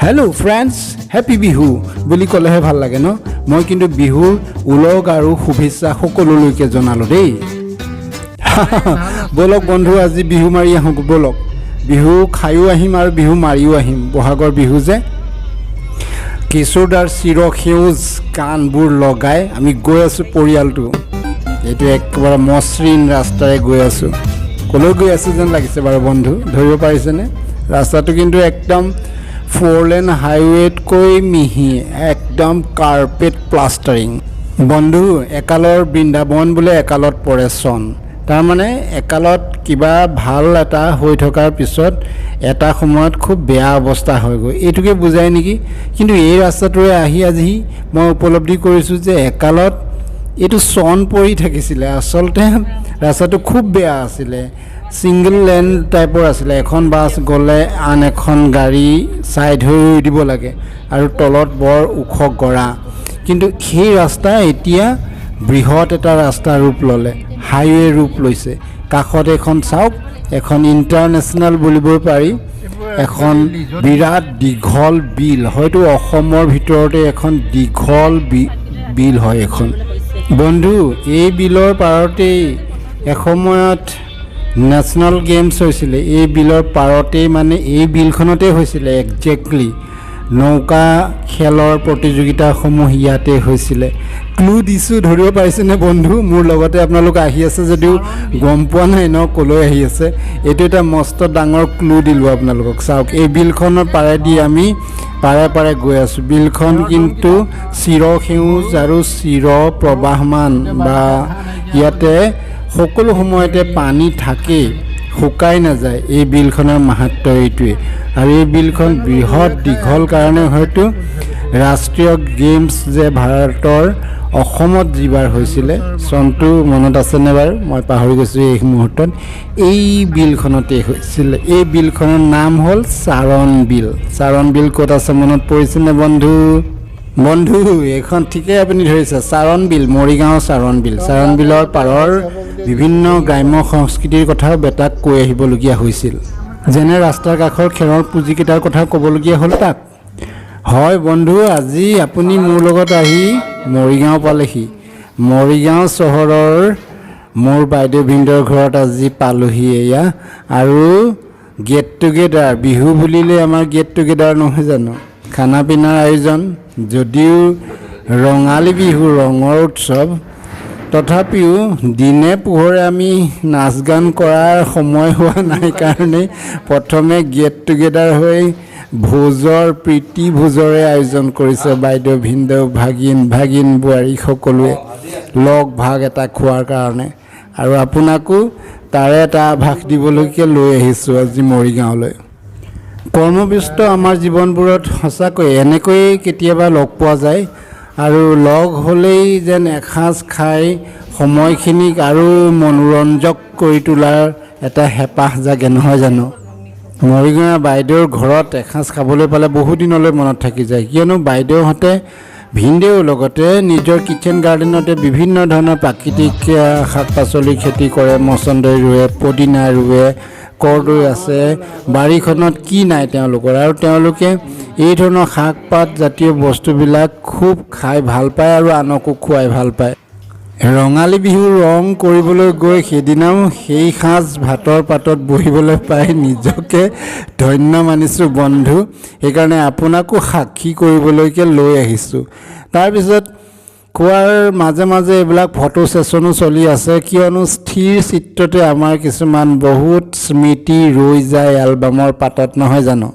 Hello' friends, happy Bihu বুলি ক'লেহে ভাল লাগে ন? মই কিন্তু বিহুৰ ওলগ আৰু শুভেচ্ছা সকলোলৈকে জনালোঁ দেই। ব'লক বন্ধু, আজি বিহু মাৰি আহোঁ ব'লক। বিহু খায়ো আহিম আৰু বিহু মাৰিও আহিম। বহাগৰ বিহু যে, কিশোৰদাৰ চিৰসেউজ গানবোৰ লগাই আমি গৈ আছোঁ পৰিয়ালটো। এইটো একেবাৰে মসৃণ ৰাস্তাৰে গৈ আছোঁ। ক'লৈ গৈ আছোঁ যেন লাগিছে বাৰু বন্ধু, ধৰিব পাৰিছেনে? ৰাস্তাটো কিন্তু একদম ফ'ৰ লেন হাইৱেতকৈ মিহি, একদম কাৰ্পেট প্লাষ্টাৰিং। বন্ধু, একালৰ বৃন্দাবন বোলে একালত পৰে চন। তাৰমানে একালত কিবা ভাল এটা হৈ থকাৰ পিছত এটা সময়ত খুব বেয়া অৱস্থা হয়গৈ, এইটোকে বুজায় নেকি? কিন্তু এই ৰাস্তাটোৰে আহি আজি মই উপলব্ধি কৰিছোঁ যে একালত এইটো চন পৰি থাকিছিলে। আচলতে ৰাস্তাটো খুব বেয়া আছিলে, ছিংগল লেন টাইপৰ আছিলে। এখন বাছ গ'লে আন এখন গাড়ী ছাইড হৈ ৰৈ দিব লাগে আৰু তলত বৰ ওখ গৰা। কিন্তু সেই ৰাস্তা এতিয়া বৃহৎ এটা ৰাস্তা ৰূপ ল'লে, হাইৱে ৰূপ লৈছে। কাষত এখন চাওক, এখন ইণ্টাৰনেশ্যনেল বুলিবই পাৰি, এখন বিৰাট দীঘল বিল। হয়তো অসমৰ ভিতৰতে এখন দীঘল বিল হয় এখন। বন্ধু, এই বিলৰ পাৰতেই এসময়ত নেশ্যনেল গেমছ হৈছিলে। এই বিলৰ পাৰতেই, মানে এই বিলখনতেই হৈছিলে একজেক্টলি। নৌকা খেলৰ প্ৰতিযোগিতাসমূহ ইয়াতে হৈছিলে। ক্লু দিছোঁ, ধৰিব পাৰিছেনে বন্ধু? মোৰ লগতে আপোনালোক আহি আছে যদিও গম পোৱা নাই ন ক'লৈ আহি আছে। এইটো এটা মস্ত ডাঙৰ ক্লু দিলোঁ আপোনালোকক। চাওক, এই বিলখনৰ পাৰেদি আমি পাৰে পাৰে গৈ আছোঁ। বিলখন কিন্তু চিৰসেউজ আৰু চিৰ প্ৰবাহমান বা ইয়াতে সকলো সময়তে পানী থাকেই, শুকাই নাযায়। এই বিলখনৰ মাহাত্ম্য এইটোৱেই। আৰু এই বিলখন বৃহৎ দীঘল কাৰণে হয়তো ৰাষ্ট্ৰীয় গেমছ যে ভাৰতৰ অসমত যিবাৰ হৈছিলে, চনটো মনত আছেনে বাৰু? মই পাহৰি গৈছোঁ এই মুহূৰ্তত। এই বিলখনতেই হৈছিলে। এই বিলখনৰ নাম হ'ল চাৰণ বিল। চাৰণ বিল ক'ত আছে মনত পৰিছেনে বন্ধু? বন্ধু, এইখন ঠিকেই আপুনি ধৰিছে, চাৰণ বিল, মৰিগাঁও চাৰণ বিল। চাৰণ বিলৰ পাৰৰ বিভিন্ন গ্ৰাম্য সংস্কৃতিৰ কথাও বেটাক কৈ আহিবলগীয়া হৈছিল। যেনে ৰাস্তাৰ কাষৰ খেৰৰ পুঁজিকেইটাৰ কথাও ক'বলগীয়া হ'ল তাক। হয় বন্ধু, আজি আপুনি মোৰ লগত আহি মৰিগাঁও পালেহি। মৰিগাঁও চহৰৰ মোৰ বাইদেউ ভিনদেউৰ ঘৰত আজি পালোহি এয়া। আৰু গেট টুগেডাৰ, বিহু বুলিলে আমাৰ গেট টুগেডাৰ নহয় জানো? খানা পিনাৰ আয়োজন। যদিও ৰঙালী বিহু ৰঙৰ উৎসৱ, তথাপিও দিনে পোহৰে আমি নাচ গান কৰাৰ সময় হোৱা নাই কাৰণে প্ৰথমে গেট টুগেডাৰ হৈ ভোজৰ, প্ৰীতি ভোজৰে আয়োজন কৰিছে বাইদেউ, ভিনদেউ, ভাগিন, ভাগিন বোৱাৰী সকলোৱে লগ ভাগ এটা খোৱাৰ কাৰণে। আৰু আপোনাকো তাৰে এটা আভাস দিবলৈকে লৈ আহিছোঁ আজি মৰিগাঁৱলৈ। কৰ্মব্যস্ত আমাৰ জীৱনবোৰত সঁচাকৈ এনেকৈয়ে কেতিয়াবা লগ পোৱা যায় আৰু লগ হ'লেই যেন এসাঁজ খাই সময়খিনিক আৰু মনোৰঞ্জক কৰি তোলাৰ এটা হেঁপাহ জাগে, নহয় জানো? মৰিগাঁৱৰ বাইদেউৰ ঘৰত এসাঁজ খাবলৈ পালে বহুদিনলৈ মনত থাকি যায়। কিয়নো বাইদেউহঁতে, ভিনদেউৰ লগতে নিজৰ কিটচেন গাৰ্ডেনতে বিভিন্ন ধৰণৰ প্ৰাকৃতিক শাক পাচলি খেতি কৰে। মচন্দৈ ৰুৱে, পদিনা ৰুৱে, কৰদৈ আছে বাৰীখনত, কি নাই তেওঁলোকৰ! আৰু তেওঁলোকে এই ধৰণৰ শাক পাত জাতীয় বস্তুবিলাক খুব খাই ভাল পায় আৰু আনকো খুৱাই ভাল পায়। ৰঙালী বিহুৰ ৰং কৰিবলৈ গৈ সেইদিনাও সেই সাঁজ ভাতৰ পাতত বহিবলৈ পাই নিজকে ধন্য মানিছোঁ বন্ধু। সেইকাৰণে আপোনাকো সাক্ষী কৰিবলৈকে লৈ আহিছোঁ। তাৰপিছত খোৱাৰ মাজে মাজে এইবিলাক ফটো ছেশ্যনো চলি আছে, কিয়নো স্থিৰ চিত্ৰতে আমাৰ কিছুমান বহুত স্মৃতি ৰৈ যায় এলবামৰ পাতত, নহয় জানো?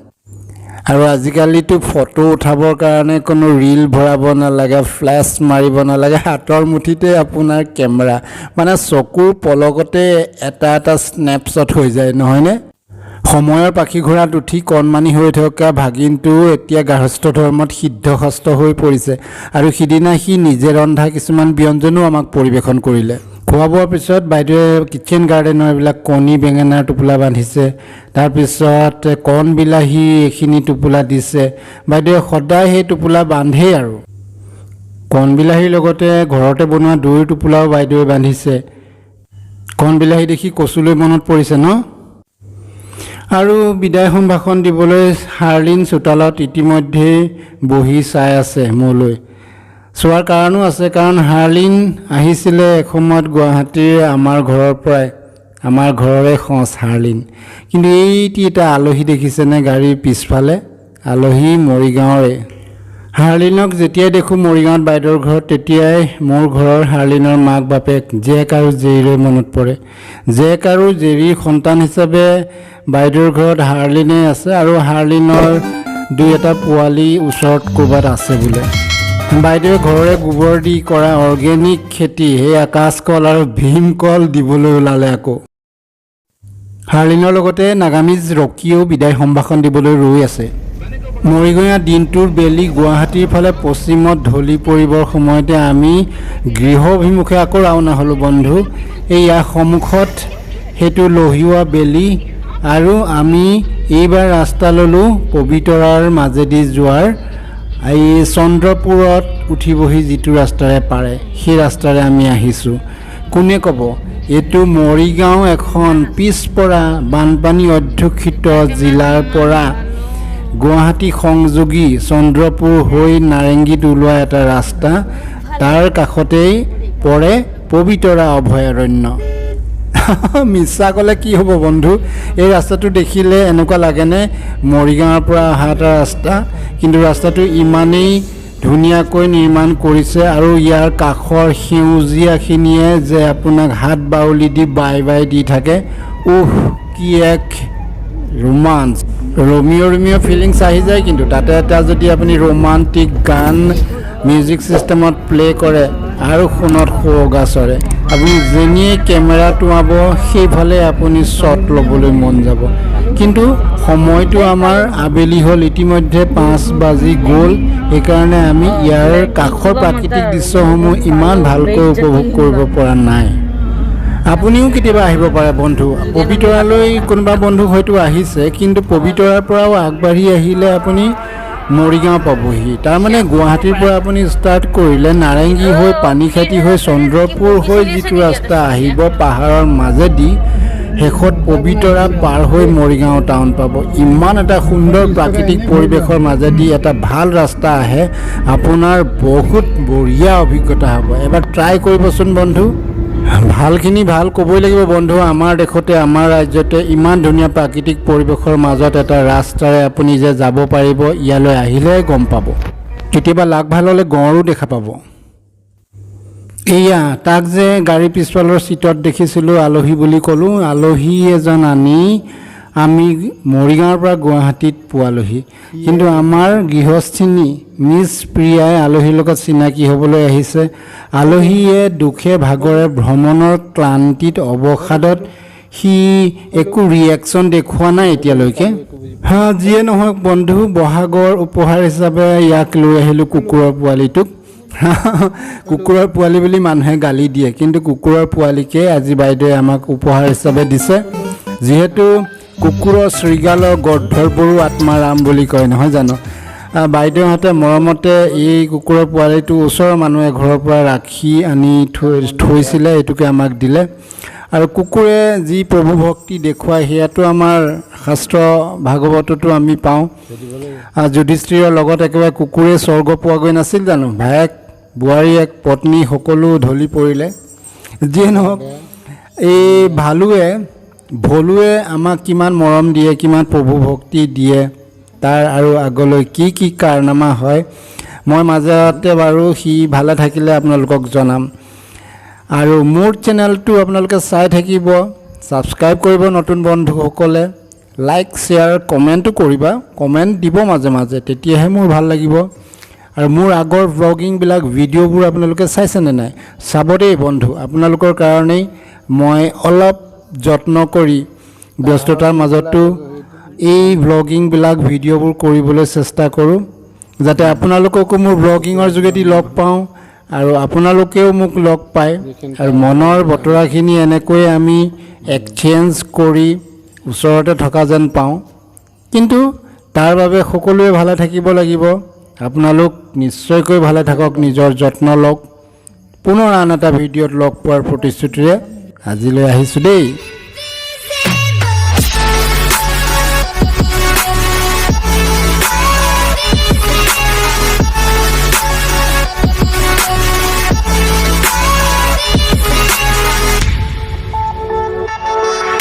আৰু আজিকালিতো ফটো উঠাবৰ কাৰণে কোনো ৰিল ভৰাব নালাগে, ফ্লেছ মাৰিব নালাগে। হাতৰ মুঠিতে আপোনাৰ কেমেৰা, মানে চকুৰ পলকতে এটা এটা স্নেপশ্বট হৈ যায়, নহয়নে? সময়ৰ পাখি ঘোঁৰাত উঠি কণমানি হৈ থকা ভাগিনটো এতিয়া গাৰ্হস্থ ধৰ্মত সিদ্ধহস্ত হৈ পৰিছে আৰু সিদিনা সি নিজে ৰন্ধা কিছুমান ব্যঞ্জনো আমাক পৰিৱেশন কৰিলে। খোৱা বোৱাৰ পিছত বাইদেৱে কিটচেন গাৰ্ডেনৰ এইবিলাক কণী বেঙেনাৰ টোপোলা বান্ধিছে, তাৰপিছত কণ বিলাহী এইখিনি টোপোলা দিছে। বাইদেৱে সদায় সেই টোপোলা বান্ধেই আৰু কণ বিলাহীৰ লগতে ঘৰতে বনোৱা দৈৰ টোপোলাও বাইদেৱে বান্ধিছে। কণ বিলাহী দেখি কচুলৈ মনত পৰিছে ন? আৰু বিদায় সম্ভাষণ দিবলৈ হাৰ্লিন চোতালত ইতিমধ্যেই বহি চাই আছে মোলৈ। চোৱাৰ কাৰণো আছে, কাৰণ হাৰ্লিন আহিছিলে এসময়ত গুৱাহাটীৰ আমাৰ ঘৰৰ পৰাই, আমাৰ ঘৰৰে সঁচ হাৰ্লিন। কিন্তু এইটি এটা আলহী দেখিছেনে গাড়ীৰ পিছফালে? আলহী মৰিগাঁৱৰে। হাৰ্লিনক যেতিয়াই দেখোঁ মৰিগাঁৱত বাইদেউৰ ঘৰত, তেতিয়াই মোৰ ঘৰৰ হাৰ্লিনৰ মাক বাপেক জেক আৰু জেৰীলৈ মনত পৰে। জেক আৰু জেৰীৰ সন্তান হিচাপে বাইদেউৰ ঘৰত হাৰ্লিনেই আছে আৰু হাৰ্লিনৰ দুই এটা পোৱালি ওচৰত ক'ৰবাত আছে বোলে। বাইদেৱে ঘৰৰে গোবৰ দি কৰা অৰ্গেনিক খেতি, সেই আকাশকল আৰু ভীমকল দিবলৈ ওলালে আকৌ। হাৰ্লিনৰ লগতে নাগামিজ ৰকিয়েও বিদায় সম্ভাষণ দিবলৈ ৰৈ আছে। মৰিগঞা দিনটোৰ বেলি গুৱাহাটীৰ ফালে পশ্চিমত ঢলি পৰিবৰ সময়তে আমি গৃহ অভিমুখে আকৌ ৰাওনা হ'লোঁ বন্ধু। এইয়া সন্মুখত সেইটো লহিওৱা বেলি আৰু আমি এইবাৰ ৰাস্তা ল'লোঁ পবিতৰাৰ মাজেদি যোৱাৰ, এই চন্দ্ৰপুৰত উঠি বহি যিটো ৰাস্তাৰে পাৰে সেই ৰাস্তাৰে আমি আহিছোঁ। কোনে ক'ব এইটো মৰিগাঁও এখন পিছপৰা বানপানী অধ্যুষিত জিলাৰ পৰা গুৱাহাটী সংযোগী চন্দ্ৰপুৰ হৈ নাৰেংগীত ওলোৱা এটা ৰাস্তা, তাৰ কাষতেই পৰে পবিতৰা অভয়াৰণ্য। মিছা ক'লে কি হ'ব বন্ধু, এই ৰাস্তাটো দেখিলে এনেকুৱা লাগেনে মৰিগাঁৱৰ পৰা অহা এটা ৰাস্তা? কিন্তু ৰাস্তাটো ইমানেই ধুনীয়াকৈ নিৰ্মাণ কৰিছে আৰু ইয়াৰ কাষৰ সেউজীয়াখিনিয়ে যে আপোনাক হাত বাউলি দি বাই বাই the থাকে। উহ, কি এক ৰোমাঞ্চ, ৰোমিঅ' ৰোমিঅ' ফিলিংছ আহি যায়। কিন্তু তাতে এটা যদি আপুনি ৰোমান্টিক গান মিউজিক ছিষ্টেমত প্লে' কৰে আৰু সোণত সুৱগা চৰে, আপুনি যেনিয়ে কেমেৰা টোঁৱাব সেইফালে আপুনি শ্বট ল'বলৈ মন যাব। কিন্তু সময়টো আমাৰ আবেলি হ'ল, ইতিমধ্যে 5 বাজি গ'ল। সেইকাৰণে আমি ইয়াৰ কাষৰ প্ৰাকৃতিক দৃশ্যসমূহ ইমান ভালকৈ উপভোগ কৰিব পৰা নাই। আপুনিও কেতিয়াবা আহিব পাৰে বন্ধু পবিতৰালৈ। কোনোবা বন্ধু হয়তো আহিছে, কিন্তু পবিতৰাৰ পৰাও আগবাঢ়ি আহিলে আপুনি মৰিগাঁও পাবহি। তাৰমানে গুৱাহাটীৰ পৰা আপুনি ষ্টাৰ্ট কৰিলে নাৰেংগী হৈ, পানীখাইতি হৈ, চন্দ্ৰপুৰ হৈ যিটো ৰাস্তা আহিব পাহাৰৰ মাজেদি, শেষত পবিতৰা পাৰ হৈ মৰিগাঁও টাউন পাব। ইমান এটা সুন্দৰ প্ৰাকৃতিক পৰিৱেশৰ মাজেদি এটা ভাল ৰাস্তা আহে, আপোনাৰ বহুত বঢ়িয়া অভিজ্ঞতা হ'ব। এবাৰ ট্ৰাই কৰিবচোন বন্ধু। ভালখিনি ভাল ক'বই লাগিব বন্ধু। আমাৰ দেশতে, আমাৰ ৰাজ্যতে ইমান ধুনীয়া প্ৰাকৃতিক পৰিৱেশৰ মাজত এটা ৰাস্তাৰে আপুনি যে যাব পাৰিব, ইয়ালৈ আহিলেহে গম পাব। কেতিয়াবা লাক ভাল হ'লে গঁড়ো দেখা পাব। এয়া তাক যে গাড়ীৰ পিছফালৰ চিটত দেখিছিলোঁ, আলহী বুলি ক'লোঁ, আলহী এজন আনি আমি মৰিগাঁৱৰ পৰা গুৱাহাটীত পোৱালোহি। কিন্তু আমাৰ গৃহস্থিনী মিছ প্ৰিয়াই আলহীৰ লগত চিনাকি হ'বলৈ আহিছে। আলহীয়ে দুখে ভাগৰে ভ্ৰমণৰ ক্লান্তিত অৱসাদত সি একো ৰিয়েকশ্যন দেখুওৱা নাই এতিয়ালৈকে। হা, যিয়ে নহওক বন্ধু, বহাগৰ উপহাৰ হিচাপে ইয়াক লৈ আহিলোঁ, কুকুৰৰ পোৱালিটোক। কুকুৰৰ পোৱালি বুলি মানুহে গালি দিয়ে, কিন্তু কুকুৰৰ পোৱালিকে আজি বাইদেৱে আমাক উপহাৰ হিচাপে দিছে। যিহেতু কুকুৰৰ শৃগালৰ গৰ্ধৰ্বৰো আত্মাৰাম বুলি কয়, নহয় জানো? বাইদেউহঁতে মৰমতে এই কুকুৰৰ পোৱালিটো ওচৰৰ মানুহে ঘৰৰ পৰা ৰাখি আনি থৈছিলে, এইটোকে আমাক দিলে। আৰু কুকুৰে যি প্ৰভু ভক্তি দেখুৱায়, সেয়াটো আমাৰ শাস্ত্ৰ ভাগৱততো আমি পাওঁ। যুধিষ্ঠিৰৰ লগত একেবাৰে কুকুৰে স্বৰ্গ পোৱাগৈ নাছিল জানো? ভায়েক, বোৱাৰীয়েক, পত্নী সকলো ঢলি পৰিলে। যিয়ে নহওক, এই ভলুৱে আমাক কিমান মৰম দিয়ে, কিমান প্ৰভু ভক্তি দিয়ে, তাৰ আৰু আগলৈ কি কি কাৰনামা হয়, মই মাজতে বাৰু সি ভালে থাকিলে আপোনালোকক জনাম। আৰু মোৰ চেনেলটো আপোনালোকে চাই থাকিব, ছাবস্ক্ৰাইব কৰিব নতুন বন্ধুসকলে, লাইক, শ্বেয়াৰ, কমেণ্টো কৰিবা, কমেণ্ট দিব মাজে মাজে, তেতিয়াহে মোৰ ভাল লাগিব। আৰু মোৰ আগৰ ভ্লগিংবিলাক, ভিডিঅ'বোৰ আপোনালোকে চাইছেনে নাই? চাব দেই বন্ধু। আপোনালোকৰ কাৰণেই মই অলপ যত্ন কৰি ব্যস্ততাৰ মাজতো এই ভ্লগিংবিলাক, ভিডিঅ'বোৰ কৰিবলৈ চেষ্টা কৰোঁ, যাতে আপোনালোককো মোৰ ভ্লগিঙৰ যোগেদি লগ পাওঁ আৰু আপোনালোকেও মোক লগ পায় আৰু মনৰ বতৰাখিনি এনেকৈ আমি এক্সচেঞ্জ কৰি ওচৰতে থকা যেন পাওঁ। কিন্তু তাৰ বাবে সকলোৱে ভালে থাকিব লাগিব। আপোনালোক নিশ্চয়কৈ ভালে থাকক, নিজৰ যত্ন লওক। পুনৰ আন এটা ভিডিঅ'ত লগ পোৱাৰ প্ৰতিশ্ৰুতিৰে আজিলৈ আহিছোঁ দেই।